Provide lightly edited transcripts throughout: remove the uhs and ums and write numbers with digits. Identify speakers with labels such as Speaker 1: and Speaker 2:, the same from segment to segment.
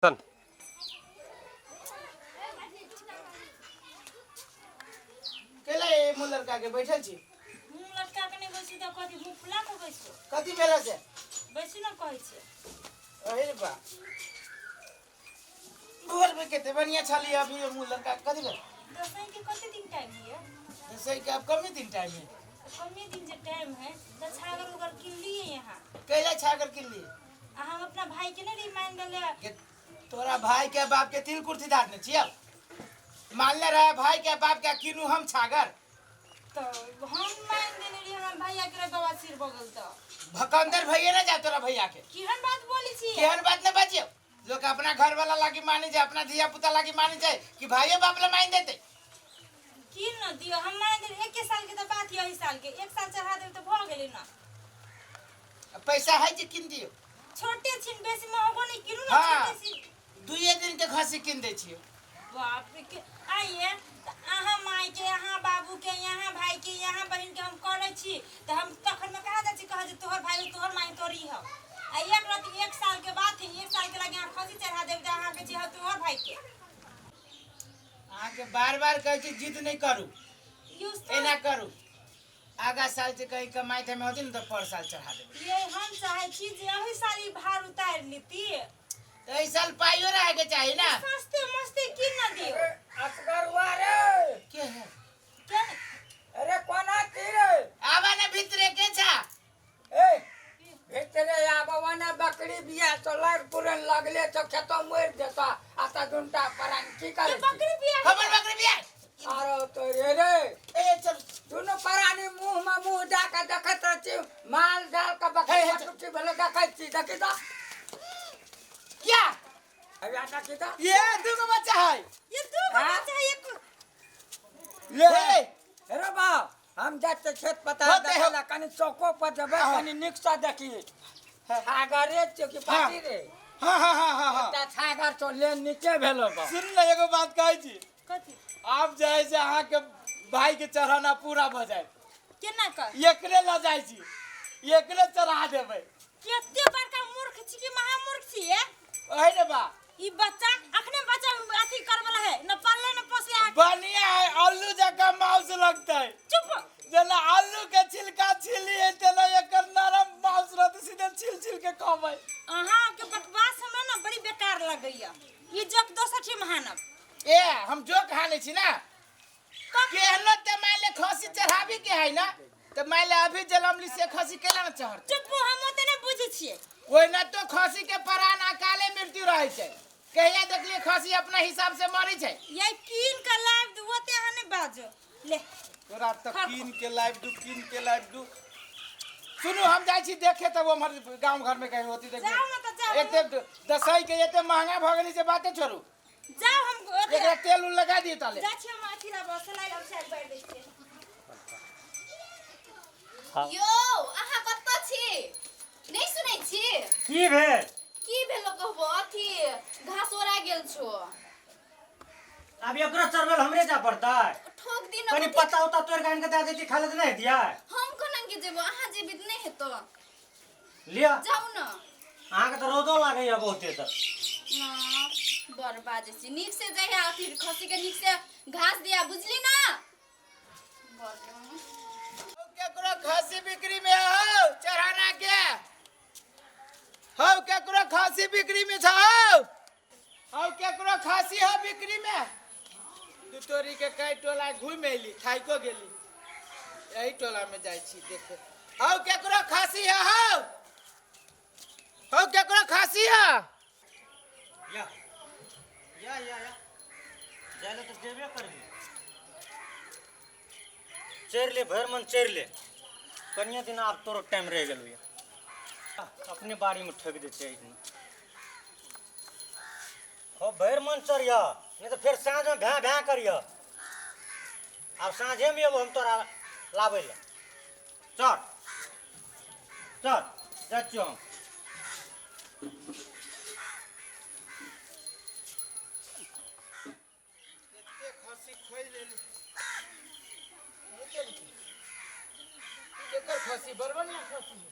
Speaker 1: चल।
Speaker 2: केला ये मुँह लड़का के बैठल छी?
Speaker 3: मुँह लटका के नहि बैसू तऽ कथी मुँह फुला के बैसू?
Speaker 2: कथी भेल से?
Speaker 3: बैसू ने कहै छै।
Speaker 2: अहे रे बा, भोर में कते बढ़िया छली, अभी ये मुँह लड़का के कथी भेल?
Speaker 3: दसैँ के कते दिन टाइम है?
Speaker 2: दसैँ के अब कमे दिन टाइम है।
Speaker 3: कमे दिन जे टाइम है तऽ छागर उगर किन लिए यहाँ?
Speaker 2: कैला छागर किन लिए?
Speaker 3: आ हम अपना भाई के नहीं मान देले।
Speaker 2: के तोरा भाई के बाप के तिल कुर्सी दाटने छियै? मानले रहे भाई के बाप के किनू हम छागर।
Speaker 3: तो हम मान देने रही हमरा भैया के बाबा सिर बगल तो
Speaker 2: भकंदर भैया ना जा तोरा भैया के।
Speaker 3: केहन बात बोली छी?
Speaker 2: केहन बात न बाजियो। लोग अपना घर वाला लागी मानी जाए, अपना धिया पुता लागी मानी जाए कि भाइये बाप ला मान देते?
Speaker 3: की न दियो, हम मान दे एक साल के तो बात, यही साल के एक साल चढ़ा देब तो भ गेलै ना।
Speaker 2: पैसा है जे किन दियो?
Speaker 3: छोटे छिन, बेसी महगो नहीं किनू ना।
Speaker 2: हाँ।
Speaker 3: छोटे छिन।
Speaker 2: दुइये दिन के खसी किन दै छियो।
Speaker 3: बाप रे, के आइए तऽ अहाँ माय के, अहाँ बाबू के, यहाँ भाई के, यहाँ बहिन के हम करै छी तऽ हम तखन में कहाँ जाइ छी कहै जे तोहर भाई तोहर माय तोरी हौ। आ एक रात एक साल के बात है, एक साल के लागे अहाँ खसी चढ़ा देब तऽ अहाँ के छी हौ तोहर भाई के।
Speaker 2: अहाँके बार बार कहै छी जिद नहीं करू।
Speaker 3: यूज तो
Speaker 2: एना करू, आगा साल से कहीं कमाई में होती न तो पर साल चढ़ा देबै।
Speaker 3: ये हम चाहे छी जे एही साल ई भार उतारि लेती।
Speaker 2: तो एहि साल पाइयो रहे के चाही ना।
Speaker 3: सस्ते मस्ते की न दियो।
Speaker 4: असगरुआ रे।
Speaker 2: के है?
Speaker 3: के?
Speaker 4: अरे कोना की रे?
Speaker 2: आवा ना भीतरे, के छा?
Speaker 4: ए भीतरे आबवा ना, बकरी बिया तो लड़ पुरन लगले तो खेतो मर देता आता दुनटा परान की करे?
Speaker 3: ये बकरी बिया?
Speaker 2: हमर बकरी बिया?
Speaker 4: आरो तो रे रे।
Speaker 2: ए चल।
Speaker 4: दुनू परानी मुंह में मुंह जा के देखत रह छी, माल जाल के बकरी
Speaker 2: हे, हे,
Speaker 4: बटुटी भेले देखै छी। देखी तो
Speaker 2: क्या
Speaker 4: अभी आता की तो
Speaker 2: ये दुगो बच्चा है।
Speaker 3: ये दू गो
Speaker 4: हाँ?
Speaker 3: बच्चा है एक।
Speaker 4: ले
Speaker 2: हे।
Speaker 4: रे बाप, हम जाते खेत पता
Speaker 2: होते हो।
Speaker 4: देखेला, कनी चौको पर जेबै, कनी नीक से देखी छागरे छियो कि पाटी रे।
Speaker 2: हाँ हाँ हाँ हाँ हाँ।
Speaker 4: एकटा छागर तो ले नीचे भेलो बा।
Speaker 2: सुन ने एगो बात कहै छी।
Speaker 3: कथी?
Speaker 2: आब जाइ छै अहाँके भाई के चढ़ाना पूरा भऽ जायत।
Speaker 3: केना कर?
Speaker 2: एकरे लऽ जाइ छी, एकरे चढ़ा देबै।
Speaker 3: केते बड़का मूर्ख छी कि महामूर्ख छी ये?
Speaker 2: ओहि ने बा।
Speaker 3: ई बच्चा अखने बच्चा अथी कर वाला है न, पालले न पोसले अहाँ।
Speaker 2: बढ़िया है, आलू जकाँ माउस लगतै।
Speaker 3: चुप।
Speaker 2: जेना आलू के छिलका छिलिए तेना एकर नरम माउस रहतै, सीधे छिल छिल के खबै।
Speaker 3: अहाँ के बकवास हमरा न बड़ी बेकार लगैया। ई जोक दोसर ठाम हानब।
Speaker 2: ए हम जोक हानै छी ना। केहनो ते मान ले खसी चढ़ाबी के है ना, तो मान ले अभी जलमली से खसी केना न चढ़तै?
Speaker 3: चुप, हम ओते नै बुझै छियै।
Speaker 2: ओहिना तो खसी के प्राण अकाले मृत्यु रहै छै। कहिया देखलिए खसी अपना हिसाब से मरै छै?
Speaker 3: ये कीन के लाइव दू, ओते अहाँ नै बाजो। ले।
Speaker 2: तोरा तऽ कीन के लाइव दू, कीन के लाइव दू। सुनू, हम जाइ छी देखे तब उम्हर गाँव घर में कहीं होती देख।
Speaker 3: जाउ ने तऽ जाउ।
Speaker 2: एते दसई के एते महंगा भऽ गेलै जे बाते छोड़ू।
Speaker 3: जाउ, हम अथी
Speaker 2: एकरा तेल उल लगा दियौ ताले।
Speaker 3: जाइ छी हम अथी लाबऽ, सलाई लाबऽ, साग बारि दै छियै।
Speaker 5: यौ अहाँ कतऽ छी? नहि सुनै छी?
Speaker 6: की भेल?
Speaker 5: की भेलो कहबो, अथी घास ओरा गेल छो।
Speaker 6: आब एकरो चरबल हमरे जा पड़तै?
Speaker 5: ठोक दिन।
Speaker 6: कनी पत्ता उत्ता तोड़ के आनि के दए देती खाय लए तऽ नहि हेतियै?
Speaker 5: हम कोना के जेबो, अहाँ जेबी तऽ नहि हेतो।
Speaker 6: लिअ।
Speaker 5: जाउ न।
Speaker 6: अहाँके तऽ रौदो लागैया बहुते तऽ।
Speaker 5: ना बड़ बाजै छी, नीक से जइहा, अथी खसी के नीक से घास दिया, बुझली ना? बड़
Speaker 2: केकरो खसी बिक्री में हो चढ़ाना के हौ? केकरो खसी बिक्री में छ हौ? हौ केकरो खसी हो बिक्री में? दू तोरी के कई टोला घूमि अयली, थाइको गेली, यही टोला में जाइ छी देखे। हौ केकरो खसी है हौ? हौ केकरो खसी है?
Speaker 6: या या या या, जाय लए तऽ जेबे करबी। चढ़ि ले, भरि मन चढ़ि ले। कनिये दिन आब तोरो टाइम रहि गेलौ ये। अपने बाड़ीमे ठोकि दै छै एहिमे। हो भरि मन चढ़िह, नहि तऽ फेर साँझमे भैं भैं करिह। आब साँझेमे एबो हम तोरा लाबै लए। चल चल, जाइ छियौ हम।
Speaker 2: एते खसी खोलि लेली। केकर खसी? बड़ बढ़िया खसी है।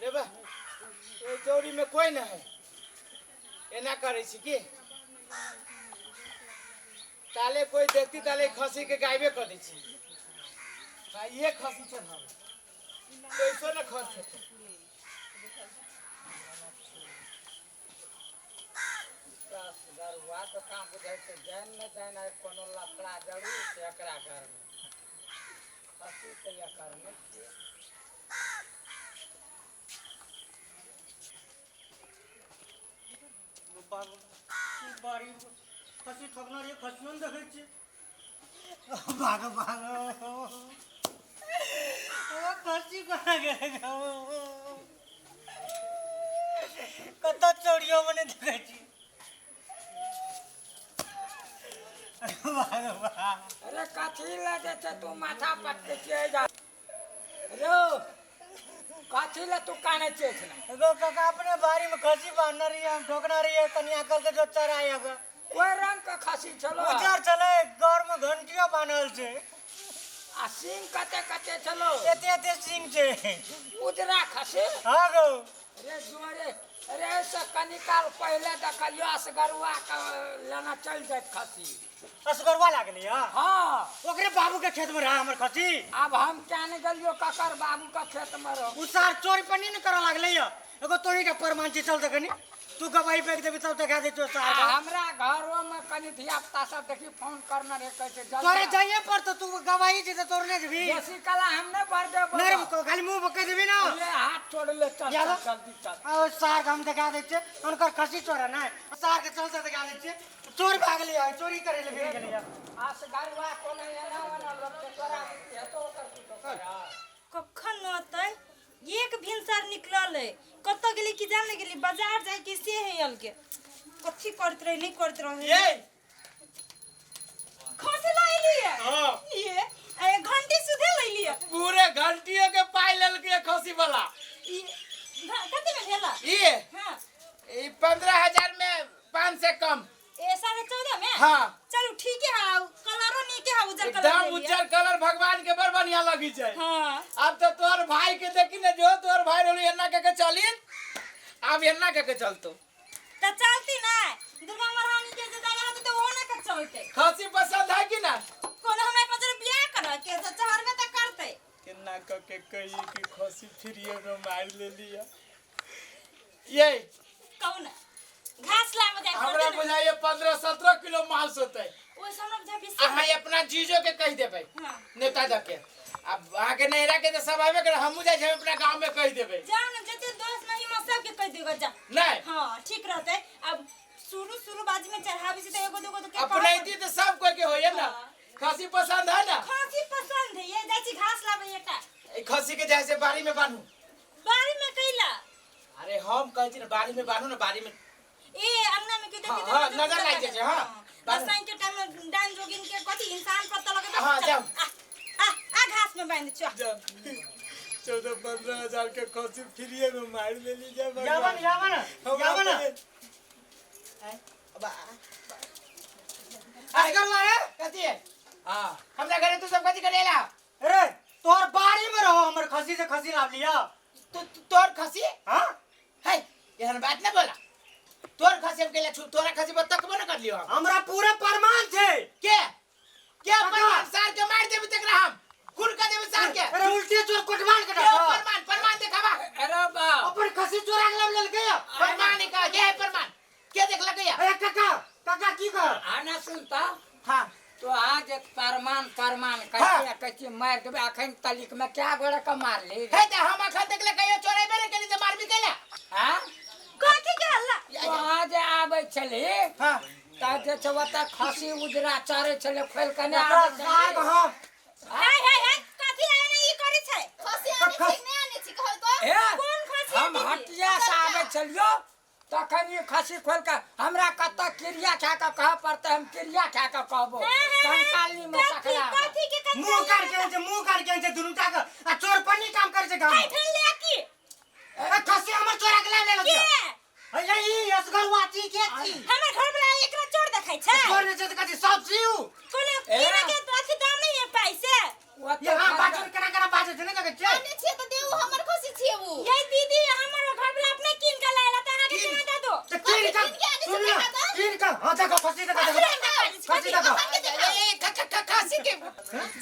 Speaker 2: रे बा, ओहि चौरी में कोई नहीं है। एना करै छी की ताले कोई देखती ताले खसी के गायबे कर दै छी। आ ये खसी छै ना, पैसो न खर्च हेतै।
Speaker 4: गरुआ तो काम बुझाइ छै, जानि नहि जानि आइ कोनो लफड़ा जरूर छै एकरा घरमे। खसी तऽ एकर नहि छियै।
Speaker 6: बाड़ी खसी ठोकना रहियै, खसियो ने देखै छियै। भागो भागो, ओ खसी कोना गेलै? कतऽ चोरियो मे नहि देखै छी। भागो भागो।
Speaker 4: अरे कथी लए जे छै तू माथा पटकै छियै जा रो, कथी लए तू कानै छियै एखना?
Speaker 6: एगो काका अपने बाड़ी में खसी बांधने रहियै, हम ठोकना रहियै, कनिया कहलकै जो चराय आबे।
Speaker 4: कोइ रंग के खसी छलो?
Speaker 6: उजर छलै, गौर में घंटियो बान्हल छै।
Speaker 4: आ सींग कते कते छलो?
Speaker 6: एते एते सींग छै।
Speaker 4: उजरा खसी?
Speaker 6: हाँ गो।
Speaker 4: रे जोरे रे, से कनी काल पहिले देखलियो असगरुआ के लेना चलि जाइत खसी।
Speaker 6: असगरवा लागलै हँ?
Speaker 4: हाँ।
Speaker 6: ओकरे बाबू के खेत में रहा हमर खसी।
Speaker 4: आब हम क्या नहि गेलियो ककर बाबू के खेत में रहो।
Speaker 6: उ सार चोरी पनी ने करऽ लागलै हँ। एगो तोही के प्रमाण छी, चल तऽ कनी तू गवाही फेंक देबी तब देखा दै छियौ सार
Speaker 4: आ
Speaker 6: के।
Speaker 4: हमरा घरो में कनी धिया पुता सब देखी फोन करने रहे, कहै छै जल्दी
Speaker 6: तोरे
Speaker 4: आ।
Speaker 6: जाइए पड़तो, तू गवाही छी तऽ तोर नहि जेबही।
Speaker 4: बेसी कला हम नहि भर देबो।
Speaker 6: नहि रे, खाली मुंह पर कहि देबी ना।
Speaker 4: ले हाथ छोड़ ले, चल।
Speaker 6: यादव।
Speaker 4: चल जल्दी चल।
Speaker 6: आ सार के हम देखा दै छियै हुनकर खसी चोरा नहि। सार के चलते देखा दै छियै, चोर भागलै हँ, चोरी करै लए भिड़ गेलै हँ।
Speaker 4: असगरुआ कोनो एना ओना लोक के तोरा हेतो ओकर कुछो करा।
Speaker 3: कखन अतै? एक भिनसर निकलल है, कतऽ गेली कि जान गेली बाजार जाय के से है अलगे कथी करत रहे, नहीं करत रहे।
Speaker 2: ये
Speaker 3: खसी लैली?
Speaker 2: हाँ।
Speaker 3: ये ए घंटी सुधे लैली?
Speaker 2: पूरे घंटियो के पाई लेलकै खसी वाला।
Speaker 3: ई कते में भेला?
Speaker 2: ये
Speaker 3: हाँ।
Speaker 2: ई 15,000 में 5 से कम।
Speaker 3: ए 14.5 में?
Speaker 2: हाँ।
Speaker 3: चलू ठीक है, कलरो नीके है, उजर कलर
Speaker 2: एकदम
Speaker 3: लेलियै।
Speaker 2: उज्जर कलर भगवान के बड़ बढ़िया लगी छै।
Speaker 3: हाँ।
Speaker 2: अब तो तोहर भाई के देखी ने, जो तोहर भाई रहलू एना के के चली, अब एना के के चलतो।
Speaker 3: त चलती ना, दुर्गा महारानी के जे दादा होते तो वो ना के चलते।
Speaker 2: खसी पसंद है कि ना?
Speaker 3: कोनो हमरा पर बियाह कर के तो चढ़बे त करते।
Speaker 2: केना क के कही कि खसी फ्रीए में मार लेली है। ये
Speaker 3: कहू ना, घास लाबे जाय
Speaker 2: हमरा बुझाइए 15-17 किलो मांस होतै।
Speaker 3: ओइ से हमरा बुझाइ बेसी।
Speaker 2: अहाँ अपना जीजो के कहि देबै।
Speaker 3: हाँ।
Speaker 2: नेता दऽ के अब अहाँ के नैहरा के तऽ सब आबे करे, हमहूँ जाइ छियै अपना गाँव में कहि देबै।
Speaker 3: जा न, जते दोस्त नहीं म सबके कहि देगा जा।
Speaker 2: नहीं।
Speaker 3: हाँ ठीक रहतै। अब शुरू शुरू बाजी में चढ़ाबै छै तऽ एगो दूगो तो के
Speaker 2: अपनैती तऽ सब कोई के होइए ना।
Speaker 3: हाँ।
Speaker 2: खसी पसंद है ना?
Speaker 3: खसी पसंद है। ये जाइ छी घास लाबे एकटा।
Speaker 2: ई खसी के जाइ से बाड़ी में बान्हू।
Speaker 3: बाड़ी में कैला?
Speaker 2: अरे हम कहै छी ने बाड़ी में बान्हू ना, बाड़ी में।
Speaker 3: ए अंगना में क्यों देखी?
Speaker 2: हाँ, नजर लागि जाइ छै, हाँ। बान्हू।
Speaker 3: दसाई के टाइम में डाइन जोगिन के कथी इंसान पता लगे।
Speaker 2: हाँ, जाउ।
Speaker 3: आ आ आ घास में बांध छु।
Speaker 2: 14-15 हजार के खसी फ्रीए में मार लेली जा।
Speaker 6: जावन जावन जावन। असगरवा रे।
Speaker 2: कथी है?
Speaker 4: हाँ।
Speaker 2: हमरा घरे तू सब कथी करेला?
Speaker 6: अरे तोहर बाड़ी में रहो हमर खसी से खसी लाभ लिया।
Speaker 2: तू तोर खसी?
Speaker 6: हाँ।
Speaker 2: है एहन बात ना बोला, तोर खसी हम केला छु, तोरा खसी पर तकबो न कर लियो हम।
Speaker 6: हमरा पूरा प्रमाण छै।
Speaker 2: के के प्रमाण? सार के मार देबी तकरा, हम खून कर देबी सार के।
Speaker 6: अरे उल्टी चोर कोटवान के
Speaker 2: के
Speaker 6: डाका।
Speaker 2: प्रमाण? प्रमाण देखाबा।
Speaker 4: अरे बाप।
Speaker 6: अपन खसी चोरा के लाभ लेलकै या।
Speaker 2: प्रमाण का के है? प्रमाण के देखलकै या?
Speaker 6: अरे काका काका की कर
Speaker 4: आना सुनता।
Speaker 2: हां।
Speaker 4: तो आज एक प्रमाण प्रमाण कहते कहते मार देबे अखन तलिक में क्या गोड़ा के मार ली।
Speaker 2: हे त हम अखन देखले कहियो चोराइबे ने केली त मारबी केला।
Speaker 4: हाँ?
Speaker 3: कथी के हल्ला?
Speaker 4: तो आज आबै छली।
Speaker 2: हां।
Speaker 4: त जे छै ओतऽ खसी उजरा चरै छलै, खोलि के नहि
Speaker 6: ओकरा
Speaker 4: आबै
Speaker 6: साग
Speaker 4: छलै।
Speaker 6: हम
Speaker 3: हाय हाय हाय, कथी आए ने ई करै छै?
Speaker 5: खसी आनै छी कि नहि आनै छी कहू तो।
Speaker 4: हे,
Speaker 3: कोन खसी
Speaker 4: हम
Speaker 3: दीदी?
Speaker 4: हटिया से आबै छलियो तखन ई खसी खोलि के हमरा कतऽ क्रिया खा के कहऽ पड़तै, हम क्रिया खा के कहबो। कंकाली में
Speaker 3: कथी
Speaker 4: सकरा।
Speaker 3: कथी के कंकाली?
Speaker 6: मुंह काट के छै, मुंह काट के छै दुनू टा के आ चोर पन्नी काम करे छै गाँव में।
Speaker 3: कैठन ले की?
Speaker 6: ए, खसी हमर चोरा के लाभ लेलक
Speaker 3: के?
Speaker 6: अरे ई असगरवा छी के छी?
Speaker 3: हमर घर वाला एकरा चोर देखै छै।
Speaker 6: चोर नहि छै तऽ कथी सब छी उ?
Speaker 3: कोनो
Speaker 4: ए।
Speaker 3: कीने के अथी दाम नहीं है पैसे।
Speaker 4: ओतऽ
Speaker 6: ये हाँ बाजू केना केना बाजू छै, नहि देखै छियै?
Speaker 5: आनै छियै तऽ देऊ, हमर खसी छियै उ।
Speaker 3: ये दीदी, हमर घर वाला अपने कीन के लायल त अहाँ के केना दे दो?
Speaker 6: तऽ कीन किन का सुन ना, किन का? हां देखो, खसी देखो, देखो खसी देखो।
Speaker 2: ए, खसी के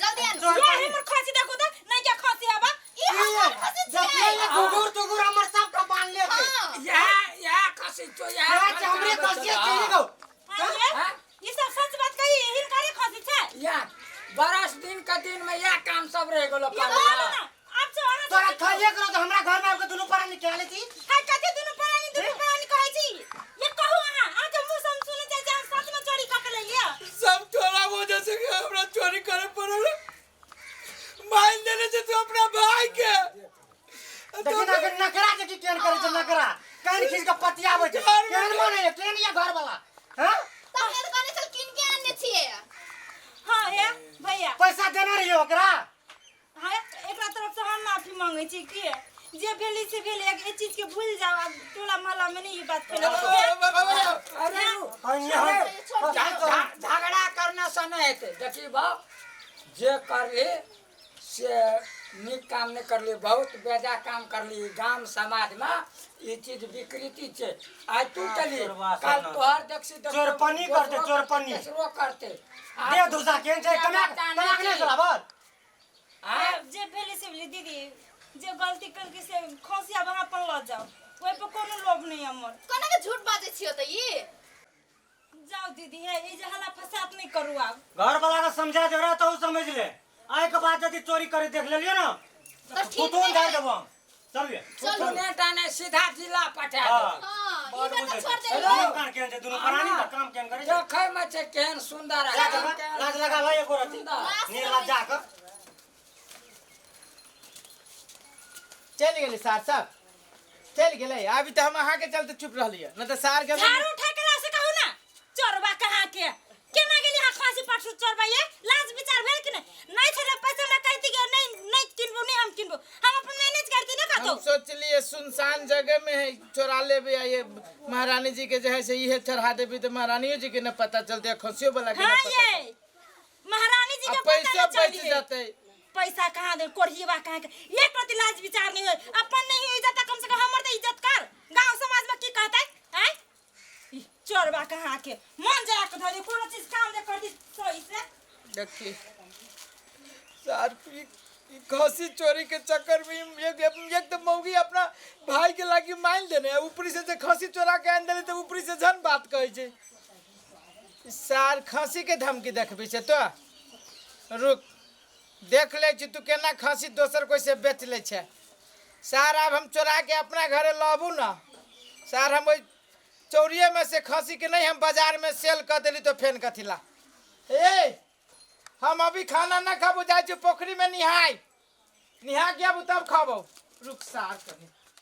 Speaker 5: जल्दी आनु।
Speaker 6: चोर
Speaker 3: ये हमर खसी देखो त नहीं क्या खसी हबा।
Speaker 5: ई हमर खसी
Speaker 6: देखिए,
Speaker 5: छियै।
Speaker 6: ये घुघुर तुघुर हमर सब के बांध ले के।
Speaker 5: हां।
Speaker 4: यह यह खसी तो यह
Speaker 6: यहाँ से हमरे खसी चली गो।
Speaker 3: हाँ, ये सब सच बात कही, हिनकरे खसी छै।
Speaker 4: यह बरस दिन के दिन में यह काम सब रह गेलो।
Speaker 3: ये कहू ना आब छौ अहाँ।
Speaker 6: तोरा खाइए करो तो हमरा घर में आके दुनू प्राणी निकाले छी।
Speaker 3: हाय, कथी दुनू प्राणी, दुनू प्राणी कहै छी? ये कहू अहाँ, अहाँके मुँह से हम सुनै चाहै छी, अहाँ सच में चोरी कऽ के लेलियै?
Speaker 2: सब तोरा वजह से हमरा चोरी करे पड़ल। मान देने छै तू अपना भाई के।
Speaker 6: देखी ना, नखरा जे की केन करे छै, नखरा कान खींच के पतियाबै छै। केन माने ये, केन ये घर वाला? हां।
Speaker 5: त हमरे तऽ कहने छल कीन के आनने छियै।
Speaker 3: हाँ हे भैया,
Speaker 6: पैसा देने रहियो ओकरा।
Speaker 3: हाँ, एकरा तरफ से हम माफी मांगे छी कि जे भेली से भेल, एक ई चीज के भूल जाओ। आब टोला मोहल्ला में नहीं ई बात फैलाओ।
Speaker 4: अरे
Speaker 6: हाँ,
Speaker 4: झगड़ा करना से नहीं हेतै। देखी बाप, जे करली से नीक काम नहीं करली, बहुत बेजा काम करली। गाम समाज में ई चीज विकृति छै। आइ तू कली,
Speaker 6: चोरबा
Speaker 4: कल
Speaker 6: सब।
Speaker 4: तोहर देखसी
Speaker 6: चोरपनी करतै, चोरपनी।
Speaker 4: तेसरो करतै।
Speaker 6: दे धुसा केन छै, कमा कमा के नहीं चलाबत।
Speaker 4: आँय?
Speaker 3: जे भेली से भेली दीदी, जे गलती करके से खसी आब अहाँ अपन लऽ जाओ, ओहि पर कोनो लोभ नहीं हमर।
Speaker 5: कोना के झूठ बाजै छियै तऽ ई?
Speaker 3: जाओ दीदी, हे ई जे हल्ला फसाद नहीं करू आब।
Speaker 6: घर वाला के समझा दे रहा तो समझ ले। आय के बाद यदि चोरी करे देख लेलियो ना,
Speaker 5: तऽ ठीक
Speaker 6: फुटून
Speaker 5: नहि
Speaker 6: धार
Speaker 5: है।
Speaker 6: देबो हम। चलिए।
Speaker 5: चलू।
Speaker 4: सुने टाने सीधा जिला पठा
Speaker 6: हाँ।
Speaker 4: देबै।
Speaker 5: हां, ई
Speaker 6: बड़
Speaker 5: बेर तऽ
Speaker 6: बुझै
Speaker 5: छोड़
Speaker 6: छै।
Speaker 5: देलियै।
Speaker 6: दुनू कान केहन छै, दुनू प्राणी का काम केहन करे छै।
Speaker 4: देखै में छै केहन सुंदर है।
Speaker 6: लाज लगा, लाज लगा भाई एको रति।
Speaker 4: सुंदर।
Speaker 6: निर्लज्जा के।
Speaker 2: चलि गेलै सार साहब, चलि गेलै। अभी तऽ हम अहाँके चलते चुप रहलियै, नहि तऽ सार के
Speaker 3: झाड़ू उठा के ला से कहू ना। चोरबा कहाँ के, केना गेली अहाँ खसी पाठू चोरबा? ये लाज विचार भेल कि नहीं? नहीं छले पैसा हमरा कहती कि नहीं नहीं किनबो, नहीं हम किनबो, हम अपन मैनेज करती ना
Speaker 2: हम
Speaker 3: कतौ।
Speaker 2: सोचलिए सुनसान जगह में है, चोरा लेबे आ ये महारानी जी के जे है से इहे चढ़ा देबी तऽ महारानियो जी के न पता चलते, खसियो वाला के न
Speaker 3: हाँ
Speaker 2: पता।
Speaker 3: ये महारानी जी
Speaker 2: आ
Speaker 3: के पता
Speaker 2: पैसो
Speaker 3: न
Speaker 2: बच
Speaker 3: चली।
Speaker 2: जतै।
Speaker 3: पैसा कहाँ दे, कोढ़िएबा कहाँ के। एक प्रति लाज विचार नहीं हो, अपन नहीं हो इज्जत, कम से कम हमर तो इज्जत कर। गांव समाज में की कहतै? आय ई चोरबा कहाँ के, मन जरा के धरे कोनो चीज काम दे कर दी सही से।
Speaker 2: देखी सार, ई ई खसी चोरी के चक्कर में एक एक तो मौगी अपना भाई के लागी मान देने, ऊपरी से जे खसी चोरा के आन देले तऽ ऊपरी से झन बात कहै छै। ई सार खसी के धमकी देखबै छै तो रुक, देख लै छी तू केना खसी दोसर कोइ से बेच लै छै। सार आब हम चोरा के अपना घरे लबू ना सार, हम ओहि चौरिये में से खसी के नहीं हम बाजार में सेल कर देली तो फेन कथी ला। ए, हम अभी खाना न खाबो, जाइ छी पोखरी में निहाय, निहा के आबू तब खाबो। रुक सार कनी।